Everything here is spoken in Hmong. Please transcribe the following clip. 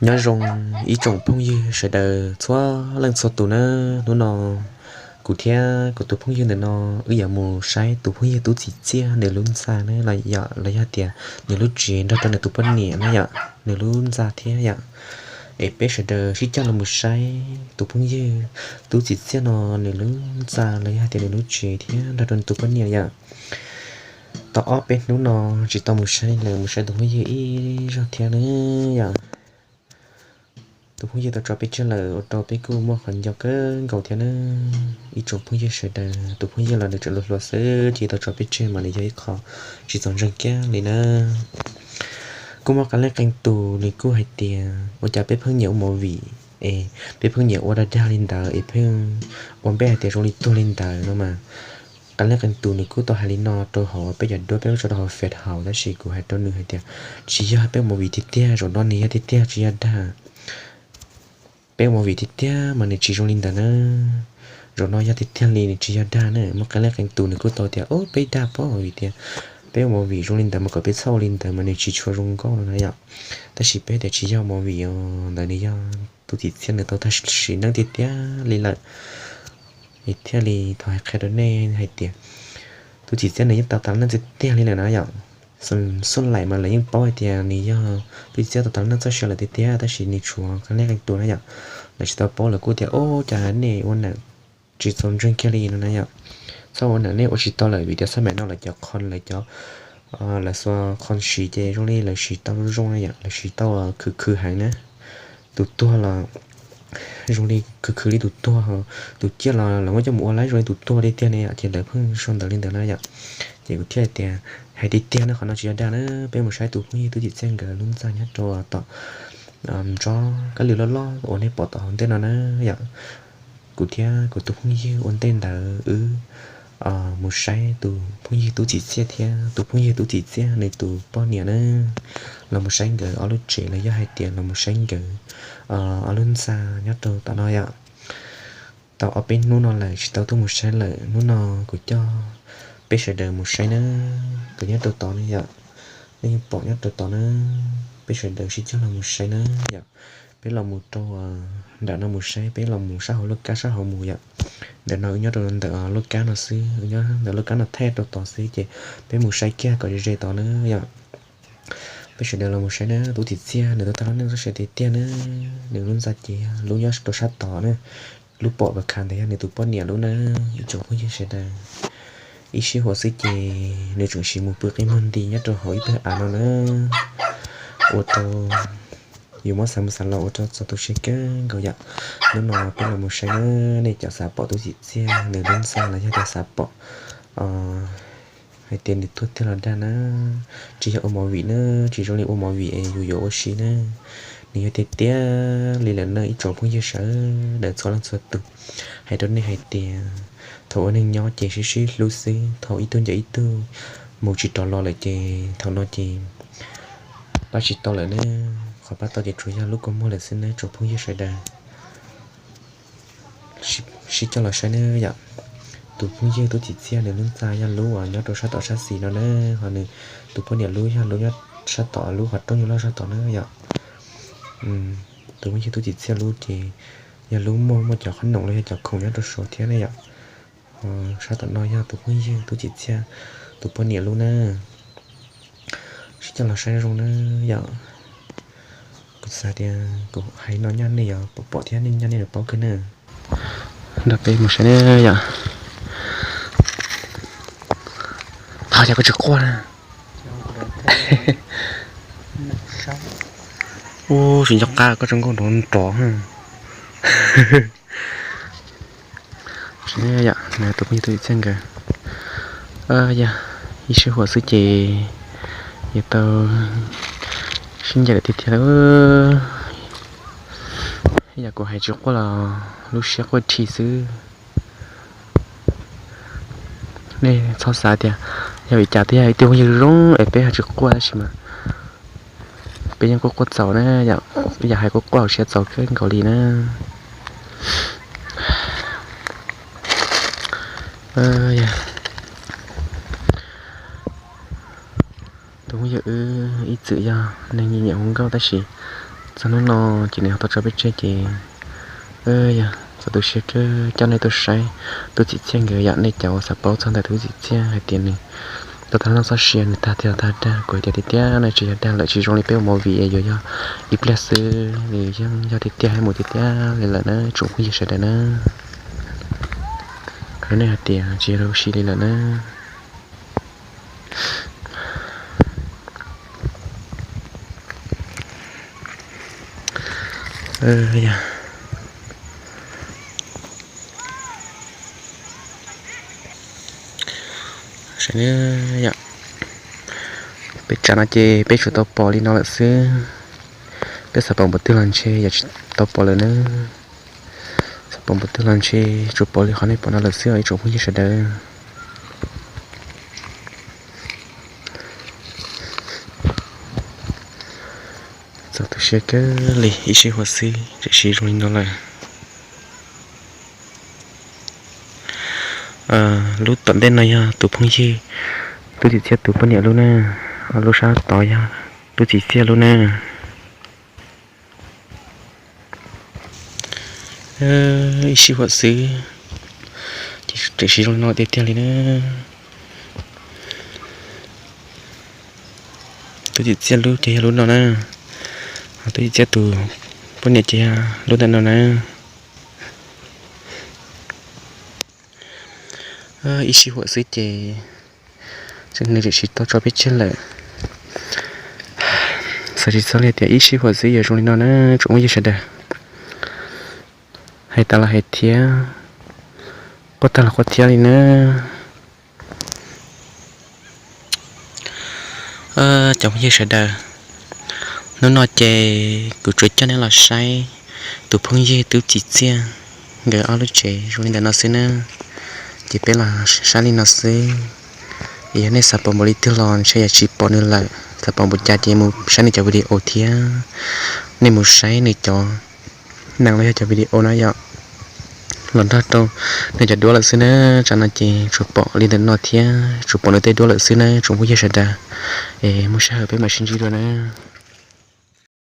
Nyob zoo ib tsoom phooj ywg sawv daws txhua leej txhua tus na. Hnub no kuv thiab kuv tus phooj ywg ntawm no wb yuav mus saib tus phooj ywg Tub Txim Txiaj nws lub ntxa na, los yog tias nws lub tsev nrog rau nws tus poj niam na yom, nws lub ntxa thiab yom. Es peb sawv daws sib coj los mus saib tus phooj ywg Tub Txim Txiaj no nws lub ntxa los yog tias nws lub tsev thiab nrog rau nws tus poj niam yom. Tau ob peb hnub no tsis tau mus saib lawm, mus saib tus phooj ywg ib zaug thiab na yom. Tus phooj ywg tau tso peb tseg lawm ua rau peb kuj muaj qhov nco kawg nkaus thiab na. Ib tsoom phooj ywg sawv daws, tus phooj ywg los nws tseem hluas hluas xwb, tsis tau tso peb tseg mas nws yog ib qho tsis txaus ntseeg kiag li na. Kuj muaj qee leej qee tus nws kuj hais tias ua cas peb pheej nyiam ua movie es peb pheej nyiam ua dag dag li ntawd es pheej ua npej hais tias zoo li tuag li ntawd no mas. Qee leej qee tus nws kuj tau hais li no rau hauv peb cov duab peb muab tso rau hauv Face hauv, tab sis kuv hais rau nws hais tias tsis yog peb ua movie tiag tiag, zaum no nws yog tiag tiag tsis yog dag. Peb ua movie tiag tiag mas nws tsis zoo li ntawd na. Zaum no yog tiag tiag li nws tsis yog dag na. Muaj qee leej qee tus nws kuj tau tias ub peb dag pob vim tias peb ua movie zoo li ntawd mas kom peb txhob ua li ntawd mas nws tsis tshua zoo nkauj no na yom. Tab sis peb tias tsis yog movie os, ntawd nws yog Tub Txim Txiaj nws tau tag sim neej tiag tiag li lawm. Es thiaj li thov hais qhia rau nej hais tias Tub Txim Txiaj nws yeej tau tas neej tiag tiag li lawm na yom. Xub laim mas lawv yeej paub hais tias nws yog Tub Txim Txiaj tau tas neej txoj sia lawm tiag tiag, tab sis nws tshuav qee leej qee tus na yom, lawv tsis tau paub lawv kuj tias ub cas nej ua nam tsis txaus ntseeg kiag li no na yom. Txhob ua nam nej ua tsis tau lawm vim tias xab maim no lawv cov qhov lawv cov lawv xuas qhov siv ces zoo li lawv siv tau zoo zoo na yom, lawv siv tau khwv khwv heev na. Tus tuag los zoo li khwv khwv li tus tuag, tus ciaj los lawv muab coj mus ua laib zoo li tus tuag tiag tiag ne yom, ces lawv pheej sau ntawv li ntawd na yom. Ces kuv thiaj tias hais tiag tiag na, qhov no tsis yog dag na, peb mus saib tus phooj ywg Tub Txim Txiaj nkawd lub ntxa nyob rau tom ntsob kab lwm loj loj uas nej pom tom hauv ntej no na yom. Kuv thiab kuv tus phooj ywg ua ntej ntawd wb mus saib tus phooj ywg Tub Txim Txiaj thiab tus phooj ywg Tub Txim Txiaj nws tus poj niam na, los mus saib nkawd ob lub tsev los yog hais tias los mus saib nkawd ob lub ntxa nyob rau tom no yom. Tau ob peb hnub no lawm tsis tau tuaj mus saib lawm, hnub no kuv coj peb sawv daws mus saib na. Nkawd nyob rau tod ne yom, nej yeej pom nyob rau tod na. Peb sawv daws sib coj los mus saib na yom. Peb los mus rau nram no mus saib, peb los mus sab hauv lub kab sab hauv mus yom. Ntawm no wb nyob rau ntawm lub kab no xwb, wb nyob ntawm lub kab no thaij rau tod xwb ces peb mus saib kiag kom ze ze tod na yom. Peb sawv daws los mus saib na, Tub Txim Txiaj nws tau tag lub neej txoj sia tiag tiag na. Nws lub ntxa ces yog lub nyob rau sab tod na. Lub pom pas kha ntawd yog nws tus poj niam lub na. Ib tsoom phooj ywg sawv daws, ib sij huam xwb ces nws tseem siv mus pw qi muag nti nyob rau hauv ib tag av no na. Ua rau yus muab xav mus xav los ua rau txog tu siab kawg nkaus yom. Hnub no peb los mus saib na, nej cov xav pom Tub Txim Txiaj nws lub ntxa los yog tias xav pom hais tias nws tuag tiag los dag na, tsis yog ua movie na, tsis zoo li ua movie es yus yuav ua si na. Nws yog tiag tiag li lawm na ib tsoom phooj ywg sawv daws txhua leej txhua tus. Hais rau nej hais tias thaum ua neeg nyob ces sib sib hlub xwb, thaum ib tug ncaim ib tug mus tsis rov los lawm ces thaum no ces pab tsis tau lawm na. Qhov pab tau ces tsuas yog lub kua muag lawm xwb na tsoom phooj ywg sawv daws. Sib coj los saib na yom. Tus phooj ywg Tub Txim Txiaj nws lub ntxa yog lub uas nyob rau sab tom sab xis no na, ho nws tus poj niam lub yog lub nyob sab tom lub qhov rooj nyuag loj sab tod na yom. Tus phooj ywg Tub Txim Txiaj lub ces yog lub muaj muaj cov qhob noom los yog cov khoom nyob rau saud thiab na yom. Sab tom no yog tus phooj ywg Tub Txim Txiaj tus poj niam lub na. Sib coj los saib zoo na yom. Kuv xav tias kuv hais no nyaj nej yuav pom pom thiab nej nyaj nej yuav paub kawg na. Nrog peb mus saib na yom. Thov cas koj tsis quaj na. Ub, tsis nco qab koj tso nkauj nrov nrov. Yom, tus phooj ywg Tub Txim Txiaj nkawd, yog ib sij huam xwb ces yuav tau sib ncaim lawm tiag tiag lawm. Yog kuv hais tsis quaj los lub siab quaj dhi xwb. Nej txhob xav tias yog vim cas twb yog ib tug phooj ywg zoo es peb ho tsis quaj, tab sis mas peb yeej quaj quaj txaus na, yam hais quaj quaj hauv siab txaus kawg nkaus li na. Tus phooj ywg wb ib txwm yog neeg nyiam hu nkauj tab sis Txog hnub no ces nws ho tau tso peb tseg ces yog txaus tu siab kawg coj nej tuaj saib tub txim txiaj nkawd yom. Nej cov uas xav paub txog ntawm tub txim txiaj hais tias nws tau tag nrho txoj sia, nws tag thiab los tag dag, kuv hais tias tiag tiag no tsis yog dag lawm, tsis zoo li peb ua movie es yuav yog ib pliag xwb, nws yeej yog tiag tiag thiab mus tiag tiag li lawm na tsoom phooj ywg sawv daws na. Qhia nej hais tias tsis yog lub si li lawm na. Peb tsam no ces peb tsuas tau pom li no lawm xwb. Peb xav pom npaum twg los ntshe yog tsis tau pom lawm na. Xav pom npaum twg los ntshe tsuas pom li qhov nej pom no lawm xwb os ib tsoom phooj ywg sawv daws. Txaus tu siab kawg li, ib sij huam xwb tseem siv zoo li no lawm. Lub tom ntej no yog tus phooj ywg tub txim txiaj tus poj niam lub na, ho lub sab tod yog tub txim txiaj lub na. Ib sij huam xwb ces tseem siv zoo li no tiag tiag li na. Tub txim txiaj lub ces yog lub no na, tub txim txiaj tus poj niam ces yog lub ntawm no na. Ib sij huam xwb ces nws tseem tsis tau tso peb tseg lawm. Xav tsis txog li tias ib sij huam xwb yuav zoo li no na tsoom phooj ywg sawv daws. Hais tas los hais thiab, quaj tag los quaj thiab li na. Cov phooj ywg sawv daws, hnub no ces kuv tsuas coj nej los saib tus phooj ywg tub txim txiaj nkawd ob lub tsev zoo li ntawm no xwb na. Ces peb los saib li no xwb. Yog nej xav pom npaum li twg los ntshe yog tsis pom nws lawm, xav pom npaum cas ces mus saib nws cov video thiab. Nej mus saib nws cov neeg los yog cov video no yom, los nrog rau nws cov duab lawm xwb na. Tsam no ces tsuas pom li ntawm no thiab tsuas pom nws tej duab lawm xwb na tsoom phooj ywg sawv daws. Es muaj sij hawm peb mam sib ntsib dua na.